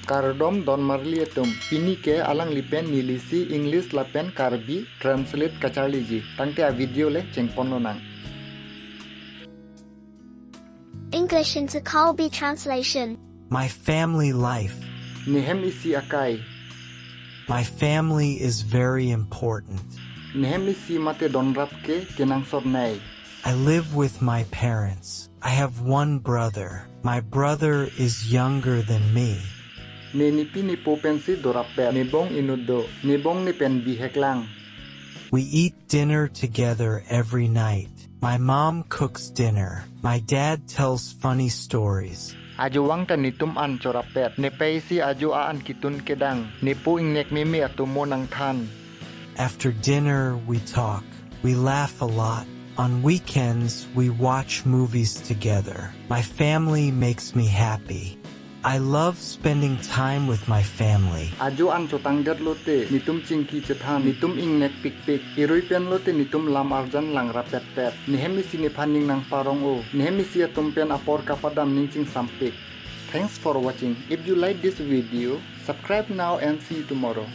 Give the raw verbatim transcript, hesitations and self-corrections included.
Kardom donmarli atum, pini ke alangli pen nelisi English lapen Karbi translate kacharliji. Tangte a video le chengponlonang. English into Karbi translation. My family life. Nehem isi akai. My family is very important. Nehem isi mate donrap ke kenangsotnei. I live with my parents. I have one brother. My brother is younger than me. Ne nepi nepo pensi dorap pet. Nebong inut do. Nebong ne pen bihek lang. We eat dinner together every night. My mom cooks dinner. My dad tells funny stories. Ajo vang ta netum an chorap pet. Nepei si ajo a-an ketun kedang. Nepo ingnek meme atomo nangthan. After dinner, we talk. We laugh a lot. On weekends, we watch movies together. My family makes me happy. I love spending time with my family. Ajo an chotangdet lote, netum chingki chethan, netum ingnek pikpik, irui pen lote netum lam arjan langrap petpet. Nehem isi nephan ning nangparong o, nehem isi atum pen apor kapadam ning chingsampik. Thanks for watching. If you like this video, subscribe now and see you tomorrow.